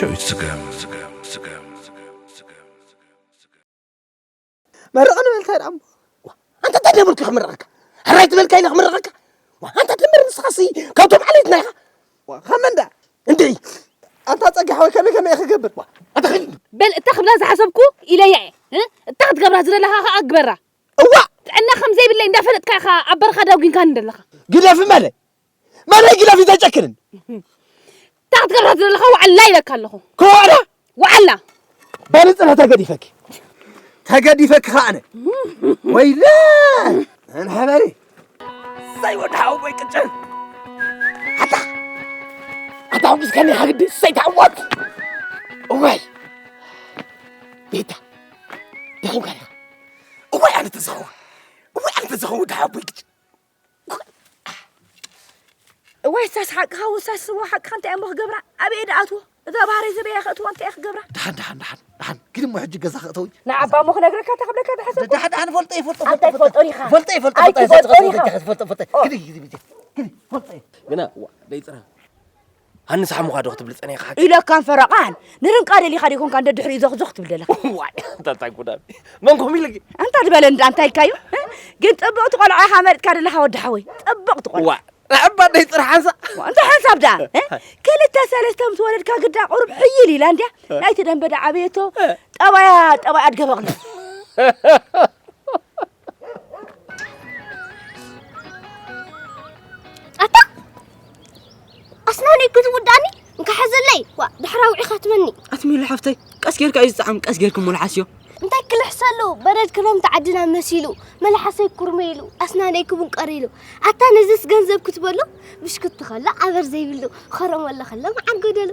ስገም፣ ስገም፣ ስገም፣ ስገም፣ ስገም። መርቐኒ በል፣ እንታይ ደኣ እሞ? ዋ፣ ኣንታ እንታይ ደኣ በልኩ ክምረቐካ? ሕራይ ትበልካ ኢለ ክምረቐካ? ዋ፣ ኣንታ ድምር ንስኻሲ ካብቶም ዓሌትና ኢኻ። ዋ፣ ከመይ እንዳ? እንዴ? ኣንታ ጸጋሕ ወይ ከመይ ከመይ ክገብር? ዋ፣ ኣንታ ኸዲ። በል፣ እታ ክብላ ዝሓሰብኩ ኢለያ እየ። እ? እታ ክትገብራ ዝደለኻ ኸኣ ግበራ። እዋ! ጥዕና ከም ዘይብለይ እንዳፈለጥካ ኢኻ ኣብ በረኻ ዳጒንካኒ ዘለኻ። ግደፊ መለ። መለይ ግደፊ ዘይጨክንን። እታ ክትገብራ ዘለኻ ዋዕላ ኢለካ ኣለኹ። ከዋዕላ? ዋዕላ። በሊ ጽነ ተገዲፈኪ። ተገዲፈኪ ኸኣ ኣነ። ወይለ! ኣንሓበሪ። ሳይ ወዲ ሓወቦይ ቅጭን። ኣታ! ኣታ፣ ኣውጊዝካኒ ሓግዲ፣ ሳይ ተዓወት። እዋይ! ቤታ! ደኺምካ ዲኻ? እዋይ፣ ኣነ ተዝኸውን። እዋይ፣ ኣነ ተዝኸውን ወዲ ሓወቦይ ቅጭን። እዋይ፣ ሳስ ሓቅኻ፣ ወሳስ ስዋ ሓቅኻ፣ እንታይ እሞ ክገብራ? ኣበይ ደኣትዎ? እዛ ባህሪ ዝበያ ከእትዎ፣ እንታይ ክገብራ? ደሓን፣ ደሓን፣ ደሓን፣ ደሓን። ግን እሞ ሕጂ ገዛ ከእተው። ንዓባ እሞ ክነግረካ፣ እንታይ ክብለካ ዝሓሰብኩ? ደሓን፣ ደሓን፣ ፈልጠ፣ ይፈልጠ፣ ኣንታይ ፈልጠ፣ ትፈልጦ ዲኻ? ፈልጠ፣ ይፈልጠ፣ ኣይ፣ ፈልጠ፣ ትፈልጦ ፈልጠ፣ ዲኻ? ፈልጠ፣ ፈልጠ። ኦ። ግዲ፣ ግዲ፣ ግዲ፣ ግዲ፣ ፈልጠ። ግና፣ ዋ፣ ደይ ጽረ። ሃንስ ሓሙኻ ዶ ክትብል ጸኒኻ? ኢለካን ፈረቓን። ንርንቃ ደሊኻ ዲኮንካ እንደ ድሕሪኡ ዞኽዞኽ ትብል ዘለኻ? ዋይ፣ እንታይ ጉዳይ? መን ኮም ኢልኪ? ኣንታ ዝበለ እንዳ እንታይ ኢልካዩ? እ? ግን ጽብቕቲ ቆልዓ ኢኻ መሪጥካ ዘለኻ ወዲ ሓወይ። ጽብቕቲ ቆልዓ። ዋ፣ ንዕባ ደይ ጽረ ሓንሳ። ዋ፣ እንታይ ሓንሳብ ደኣ? እ? ክልተ ሰለስተ ምስ ወለድካ ግዳ ቁሩብ ሕይል ኢላ እንድያ። ናይቲ ደንበ ደኣ ዓብየቶ። እ? ጠባያ፣ ጠባያ ኣድገበቕኒ። ኣታ ኣስናነይ ክትውዳኒ እንካ ሓዘለይ። ዋ፣ ድሕራ ውዒኻ ትመኒ። ኣቲ ሚሉ ሓፍተይ፣ ቀስ ጌርካ እዩ ዝጥዓም፣ ቀስ ጌርኪ እሞ ልሓስዮ። እንታይ ክልሕሰሉ፣ በረድ ክረምቲ ዓድና መሲሉ፣ መልሓሰይ ኩርመ ኢሉ፣ ኣስናነይ ክቡን ቀሪሉ። ኣታ ነዝስ ገንዘብ ክትበሉ፣ ብሽኩቲ ከሎ ኣበር ዘይብሉ፣ ኸረመሎ ከሎ መዓር ጎደሉ።